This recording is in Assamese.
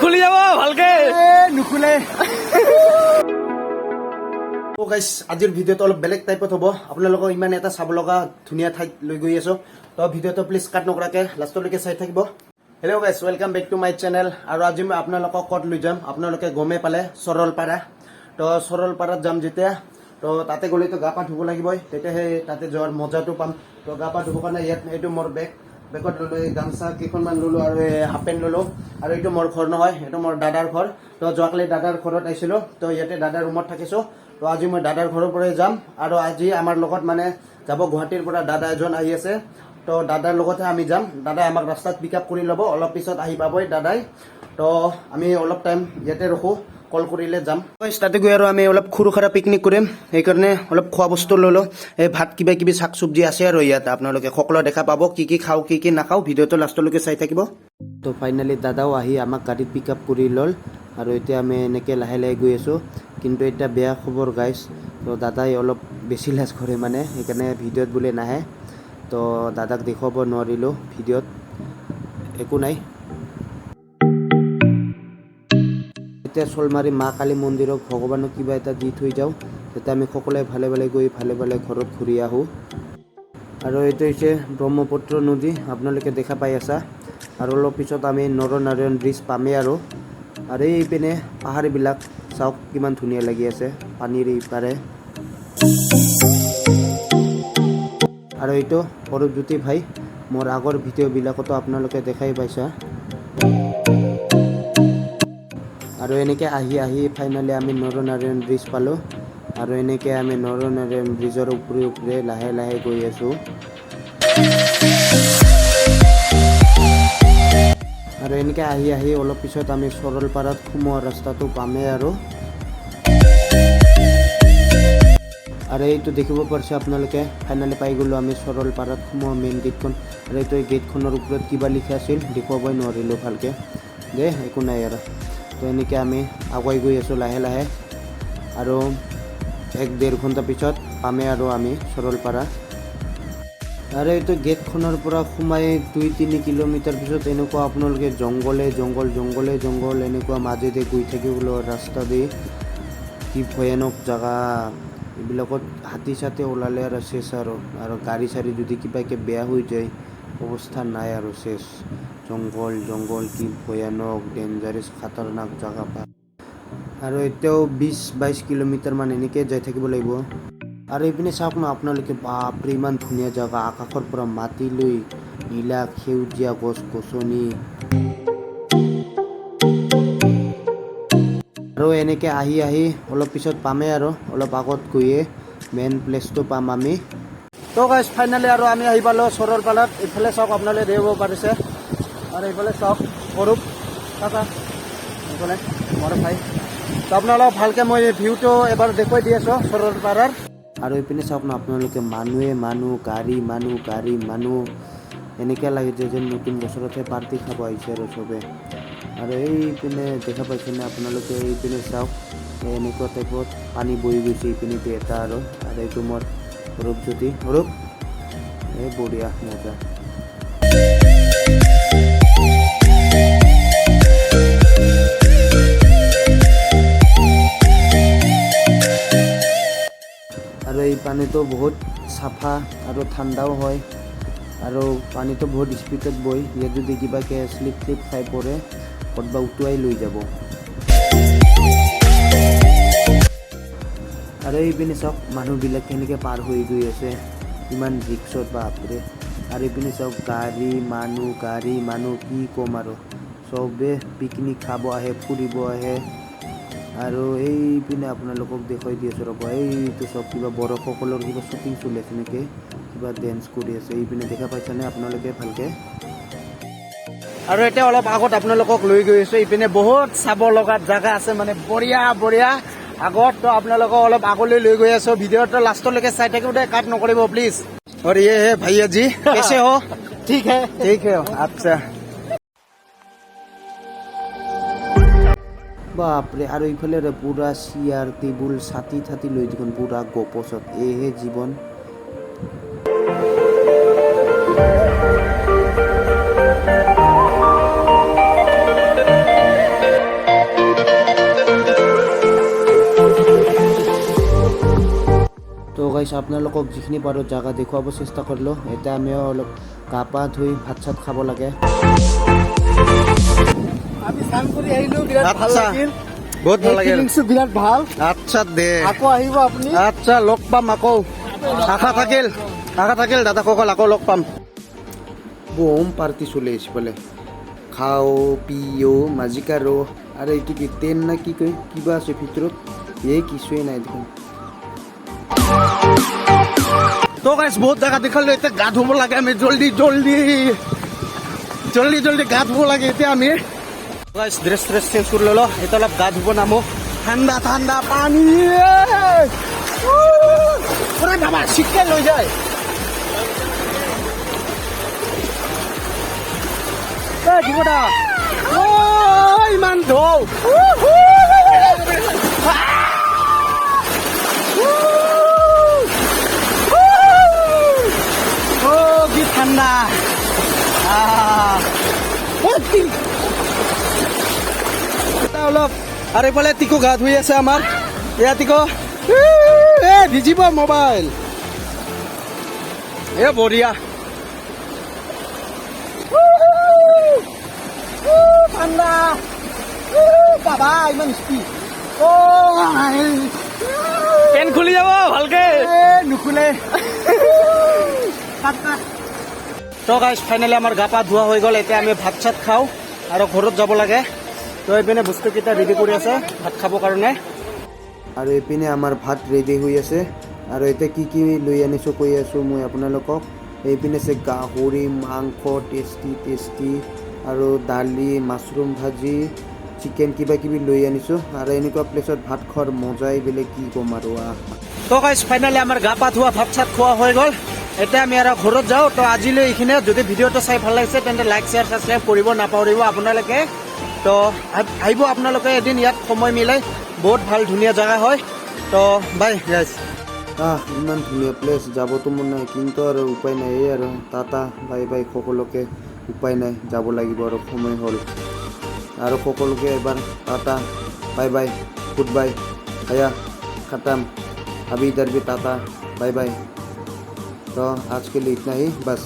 খুলি যাব ভালকে। নুখুলে। গাইছ, আজিৰ ভিডিঅ'টো অলপ বেলেগ টাইপত হ'ব। আপোনালোকক ইমান এটা চাব লগা ধুনীয়া ঠাইত লৈ গৈ আছো। তো ভিডিঅ'টো প্লিজ কাট নকৰাকে লাষ্টলৈকে চাই থাকিব। Hello guys, welcome back to my channel. আৰু আজি মই আপোনালোকক ক'ত লৈ যাম আপোনালোকে গমেই পালে, চৰলপাৰা। তো চৰলপাৰাত যাম যেতিয়া, তো তাতে গ'লেতো গা পা ধুব লাগিবই, তেতিয়া সেই তাতে যোৱাৰ মজাটো পাম। তো গা পা ধুবৰ কাৰণে ইয়াত এইটো মোৰ বেগ, বেগত ল'লোঁ এই গামোচা কেইখনমান ল'লোঁ আৰু এই হাফ পেণ্ট ল'লোঁ। আৰু এইটো মোৰ ঘৰ নহয়, এইটো মোৰ দাদাৰ ঘৰ। তো যোৱাকালি দাদাৰ ঘৰত আহিছিলোঁ, তো ইয়াতে দাদাৰ ৰুমত থাকিছোঁ। তো আজি মই দাদাৰ ঘৰৰ পৰাই যাম। আৰু আজি আমাৰ লগত মানে যাব গুৱাহাটীৰ পৰা দাদা এজন আহি আছে। তো দাদাৰ লগতহে আমি যাম। দাদাই আমাক ৰাস্তাত পিক আপ কৰি ল'ব। অলপ পিছত আহি পাবই দাদাই। তো আমি অলপ টাইম ইয়াতে ৰখোঁ, কল কৰিলে যাম। তাতে গৈ আৰু আমি অলপ সৰু সুৰা পিকনিক কৰিম, সেইকাৰণে অলপ খোৱা বস্তু ল'লোঁ। এই ভাত, কিবা কিবি শাক চব্জি আছে। আৰু ইয়াত আপোনালোকে সকলো দেখা পাব, কি কি খাওঁ, কি কি নাখাওঁ। ভিডিঅ'টো লাষ্টলৈকে চাই থাকিব। তো ফাইনেলি দাদাও আহি আমাক গাড়ীত পিক আপ কৰি ল'ল আৰু এতিয়া আমি এনেকৈ লাহে লাহে গৈ আছোঁ। কিন্তু এতিয়া বেয়া খবৰ গাইছ, তো দাদাই অলপ বেছি লাজ কৰে মানে, সেইকাৰণে ভিডিঅ'ত বোলে নাহে। তো দাদাক দেখুৱাব নোৱাৰিলোঁ ভিডিঅ'ত, একো নাই। এতিয়া চলমাৰী মা কালী মন্দিৰক ভগৱানক কিবা এটা দি থৈ যাওঁ, যাতে আমি সকলোৱে ভালে ভালে গৈ ভালে ভালে ঘৰত ঘূৰি আহোঁ। আৰু এইটো হৈছে ব্ৰহ্মপুত্ৰ নদী, আপোনালোকে দেখা পাই আছা। আৰু অলপ পিছত আমি নৰনাৰায়ণ ব্ৰিজ পামেই। আৰু এইপিনে পাহাৰবিলাক চাওক, কিমান ধুনীয়া লাগি আছে পানীৰ ইপাৰে। আৰু এইটো অৰূপজ্যোতি ভাই, মোৰ আগৰ ভিডিঅ'বিলাকতো আপোনালোকে দেখাই পাইছা। আৰু এনেকৈ আহি আহি ফাইনেলি আমি নৰনাৰায়ণ ব্ৰিজ পালোঁ। আৰু এনেকৈ আমি নৰনাৰায়ণ ব্ৰিজৰ ওপৰে ওপৰে লাহে লাহে গৈ আছোঁ। আৰু এনেকৈ আহি আহি অলপ পিছত আমি চৰলপাৰাত সোমোৱা ৰাস্তাটো পামেই। আৰু এইটো দেখিব পাৰিছে আপোনালোকে, ফাইনেলি পাই গ'লোঁ আমি চৰলপাৰাত সোমোৱা মেইন গেটখন। আৰু এইটো গেটখনৰ ওপৰত কিবা লিখা আছিল, দেখুৱাবই নোৱাৰিলোঁ ভালকৈ দে, একো নাই। আৰু তো এনেকৈ আমি আগুৱাই গৈ আছোঁ লাহে লাহে আৰু 1-1.5 ঘণ্টা পিছত পামেই আৰু আমি চৰলপাৰা। আৰু এইটো গেটখনৰ পৰা সোমাই 2-3 কিলোমিটাৰ পিছত এনেকুৱা আপোনালোকে জংঘলে জংঘল, জংঘলে জংঘল, এনেকুৱা মাজেদি গৈ থাকিবলৈ ৰাস্তা দি। কি ভয়ানক জাগা! এইবিলাকত হাতী চাতী ওলালে আৰু শেষ। আৰু গাড়ী চাড়ী যদি কিবাকে বেয়া হৈ যায়, অৱস্থা নাই আৰু, শেষ। জংঘল জংঘল, কি ভয়ানক, ডেঞ্জাৰাছ, খাতাৰনাক জাগা পা। আৰু এতিয়াও 20-22 কিলোমিটাৰমান এনেকৈ যাই থাকিব লাগিব। আৰু এইপিনে চাওক না আপোনালোকে, বাপৰে, ইমান ধুনীয়া জাগা! আকাশৰ পৰা মাটিলৈ নীলা সেউজীয়া গছ গছনি। আৰু এনেকৈ আহি আহি অলপ পিছত পামেই আৰু অলপ আগত গৈয়ে মেইন প্লেচটো পাম আমি। তো গাইজ, ফাইনেলি আৰু আমি আহি পালোঁ চৰলপাৰাত। ইফালে চাওক, আপোনালোকে দেখিব পাৰিছে। আৰু এইফালে চাওক অৰূপ কাকা, এইফালে মোৰ ভাই। তো আপোনালোকক ভালকৈ মই ভিউটো এবাৰ দেখুৱাই দি আছোঁ চৰলপাৰাৰ। আৰু এইপিনে চাওক না আপোনালোকে, মানুহে মানুহ, গাড়ী মানুহ, গাড়ী মানুহ। এনেকুৱা লাগিছে যেন নতুন বছৰতহে পাৰ্টি খাব আহিছে আৰু চবে। আৰু এইপিনে দেখা পাইছেনে আপোনালোকে? এইপিনে চাওক, এই এনেকুৱা টাইপত পানী বৈ গৈছে এইপিনেদি এটা। আৰু এইটো মোৰ ৰূপজ্যোতি, ৰূপ, এই বঢ়িয়া মজা। আৰু এই পানীটো বহুত চাফা আৰু ঠাণ্ডাও হয়। আৰু পানীটো বহুত স্পীডত বয়। ইয়াত যদি কিবাকে শ্লিপ শ্লিপ খাই পৰে, ক'তবা উটুৱাই লৈ যাব। আৰু এইপিনে চাওক, মানুহবিলাক কেনেকৈ পাৰ হৈ গৈ আছে ইমান ৰিক্সত, বাপৰে! আৰু এইপিনে চাওক, গাড়ী মানুহ, গাড়ী মানুহ, কি ক'ম আৰু, চবে পিকনিক খাব আহে, ফুৰিব আহে। আৰু এইপিনে আপোনালোকক দেখুৱাই দি আছোঁ, ৰ'ব। এইটো চব কিবা বড়োসকলৰ কিবা শ্বুটিং চলি আছে নেকি, কিবা ডেন্স কৰি আছে এইপিনে, দেখা পাইছেনে আপোনালোকে ভালকে? আৰু এতিয়া অলপ আগত আপোনালোকক লৈ গৈ আছো। ইপিনে বহুত চাব লগা জাগা আছে, মানে বঢ়িয়া বঢ়িয়া আগত। তো আপোনালোকক অলপ আগলৈ লৈ গৈ আছো। ভিডিঅ'টো লাষ্টলৈকে চাই থাকিব দেই, কাট নকৰিব প্লিজ। और ये है भैया जी, कैसे हो? ठीक है। ठीक है, আচ্ছা। বাপৰে! আৰু ইফালে পুৰা চেয়াৰ টেবুল ছাতি থাতি লৈ দেখোন পুৰা গপচত। এইহে জীৱন। আপোনালোকক যিখিনি পাৰোঁ জেগা দেখুৱাব চেষ্টা কৰিলোঁ। এতিয়া আমিও অলপ গা পা ধুই ভাত চাত খাব লাগে। আমি স্নান কৰি আহিলো, বিৰাট ভাল লাগিল। বহুত ভাল লাগিল। ফিলিংছটো বিৰাট ভাল। আচ্ছা দে। আকৌ আহিব আপুনি। আচ্ছা, লগ পাম আকৌ, আশা থাকিল, আশা থাকিল। দাদাসকল, আকৌ লগ পাম। বম পাৰ্টি চলি আছে বোলে। খাও, পিও, মাজিকাৰো। আৰু এইটো কি টেন না কি কয়, কিবা আছে ভিতৰত। এই কিছুৱেই নাই দেখোন। তো গাইছ, বহুত জেগা দেখালো। এতিয়া গা ধুব লাগে আমি। জল্দি জল্দি জল্দি জল্দি গা ধুব লাগে এতিয়া আমি। গাইছ, ড্ৰেছ ট্ৰেছ চেঞ্জ কৰি ল'লো। এতিয়া অলপ গা ধুব নামো। ঠাণ্ডা ঠাণ্ডা পানী। ওৰে বাবা, চিটকাই লৈ যায়। এই দা, ঐ, ইমান ঢৌ। অ, কি ঠাণ্ডা। অলপ আৰু এইফালে টিকু গা ধুই আছে আমাৰ। এয়া টিকু। এ ভিজিব মোবাইল। এ বঢ়িয়া ঠাণ্ডা। বাবা, ইমান স্পীড। অ। পেন খুলি যাব ভালকে। নুখুলে। তো গাইছ, ফাইনেলি আমাৰ গা পা ধোৱা হৈ গ'ল। এতিয়া আমি ভাত চাত খাওঁ আৰু ঘৰত যাব লাগে। তো এইপিনে বস্তুকেইটা ৰেডি কৰি আছে ভাত খাবৰ কাৰণে আৰু এইপিনে আমাৰ ভাত ৰেডি হৈ আছে। আৰু এতিয়া কি কি লৈ আনিছোঁ কৈ আছোঁ মই আপোনালোকক। এইপিনে আছে গাহৰি মাংস, টেষ্টি টেষ্টি, আৰু দালি, মাছৰুম ভাজি, চিকেন, কিবা কিবি লৈ আনিছোঁ। আৰু এনেকুৱা প্লেচত ভাত খোৱাৰ মজাই বেলেগ, কি ক'ম আৰু। আহ, তো গাইছ, ফাইনেলি আমাৰ গা পা ধোৱা, ভাত চাত খোৱা হৈ গ'ল। এতিয়া আমি আৰু ঘৰত যাওঁ। তো আজিলৈ এইখিনিয়ে। যদি ভিডিঅ'টো চাই ভাল লাগিছে, তেন্তে লাইক, শ্বেয়াৰ, ছাবস্ক্ৰাইব কৰিব নাপাহৰিব আপোনালোকে। তো আহিব আপোনালোকে এদিন ইয়াত সময় মিলাই। বহুত ভাল ধুনীয়া জেগা হয়। তো বাই গাইছ। আহ, ইমান ধুনীয়া প্লেচ, যাবতো মন নাই, কিন্তু আৰু উপায় নাই। এই আৰু টাটা, বাই বাই সকলোকে। উপায় নাই, যাব লাগিব আৰু, সময় হ'ল। আৰু সকলোকে এবাৰ tata, bye bye, good bye, আয়া खत्म। अभी इधर भी टाटा, बाय बाय। तो आज के लिए इतना ही बस।